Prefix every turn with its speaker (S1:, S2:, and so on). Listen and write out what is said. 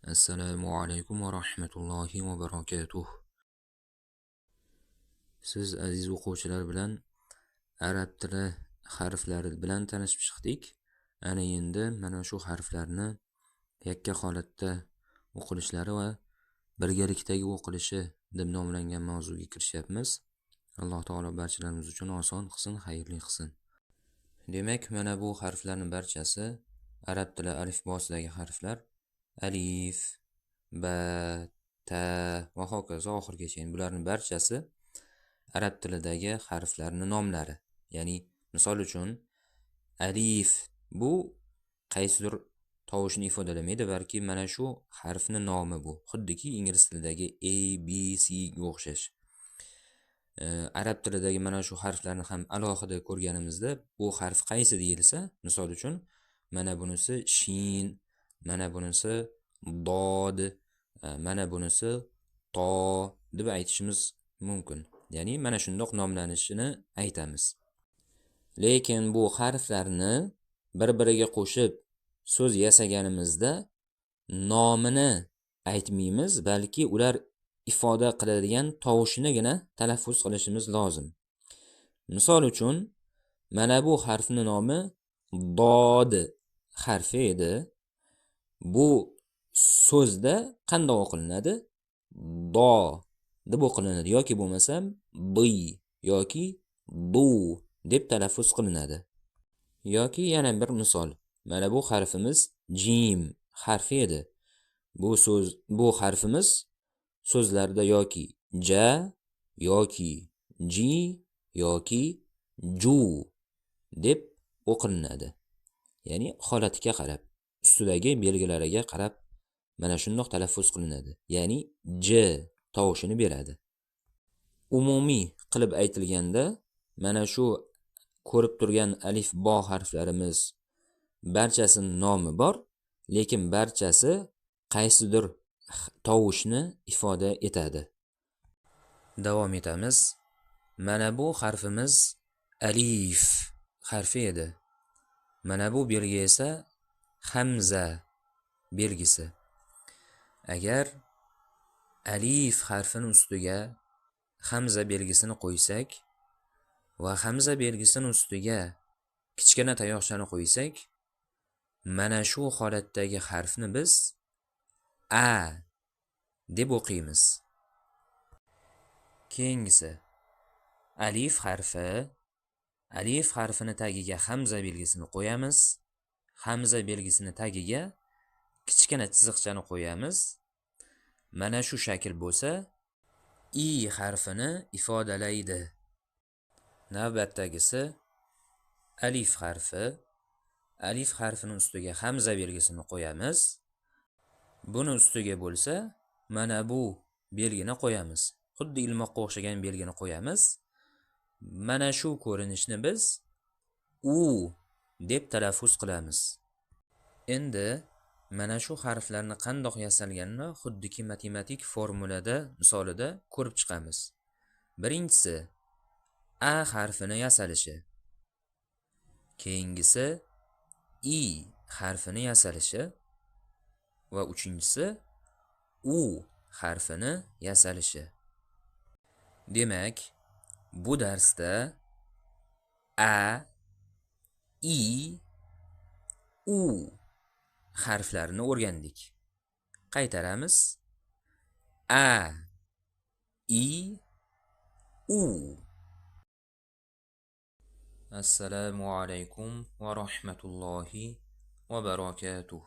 S1: Assalomu alaykum va rahmatullohi va barakatuh. Siz aziz o'quvchilar bilan arab tili harflari bilan tanishib chiqdik. Ana endi mana shu harflarni yakka holatda o'qilishlari va birgalikdagi o'qilishi deb nomlangan mavzuga kirishyapmiz. Alloh taolo barchalarimiz uchun oson qilsin, xayrli qilsin. Demak, mana bu harflarning barchasi arab tili alifbosidagi harflar. Alif, ba, ta va hokazo oxirigacha. Bularning barchasi arab tilidagi harflarning nomlari. Ya'ni misol uchun alif bu qaysidir tovushni ifodalamaydi, balki mana shu harfni nomi bu. Xuddiki ingliz tilidagi A, B, C ga o'xshash. Arab tilidagi mana shu harflarni ham alohida ko'rganimizda bu harf qaysi deyilsa, misol uchun mana bunisi shin, mana bunisi dod, mana bunisi to deb aytishimiz mumkin. Ya'ni mana shundoq nomlanishini aytamiz. Lekin bu harflarni bir-biriga qo'shib so'z yasaganimizda nomini aytmaymiz, balki ular ifoda qiladigan tovushinigina talaffuz qilishimiz lozim. Misol uchun mana bu harfning nomi dod harfi edi. Bu so'zda qanday o'qilinadi? Do deb o'qilinadi yoki bo'lmasam bi yoki bu deb talaffuz qilinadi. Yoki yana bir misol. Mana bu harfimiz jim harfi edi. Bu harfimiz so'zlarda yoki ja yoki ji yoki ju deb o'qilinadi. Ya'ni holatiga qarab, ustidagi belgilariga qarab mana shundoq talaffuz qilinadi. Ya'ni j tovushini beradi. Umumiy qilib aytilganda mana shu ko'rib turgan alif bo harflarimiz barchasining nomi bor, lekin barchasi qaysidir tovushni ifoda etadi. Davom etamiz. Mana bu harfimiz alif harfi edi. Mana bu belgi esa hamza belgisi. Agar alif harfini ustiga hamza belgisini qo'ysak va hamza belgisini ustiga kichkina tayoqchani qo'ysak, mana shu holatdagi harfni biz a deb o'qiymiz. Keyingisi alif harfi. Alif harfini tagiga hamza belgisini qo'yamiz. Hamza belgisini tagiga kichkina chiziqchani qo'yamiz. Mana shu shakl bo'lsa i harfini ifodalaydi. Navbatdagisi alif harfi. Alif harfini ustiga hamza belgisini qo'yamiz. Buni ustiga bo'lsa mana bu belgini qo'yamiz. Xuddi ilmoqqa o'xshagan belgini qo'yamiz. Mana shu ko'rinishni biz u deb talaffuz qilamiz. Endi mana shu harflarni qandoq yasalganini xuddiki matematik formulada misolida ko'rib chiqamiz. Birinchisi a harfini yasalishi. Keyingisi i harfini yasalishi va uchinchisi u harfini yasalishi. Demak, bu darsda a, i, u harflarini o'rgandik. Qaytaramiz. A, i, u. Assalomu alaykum va rahmatullohi va barakatuh.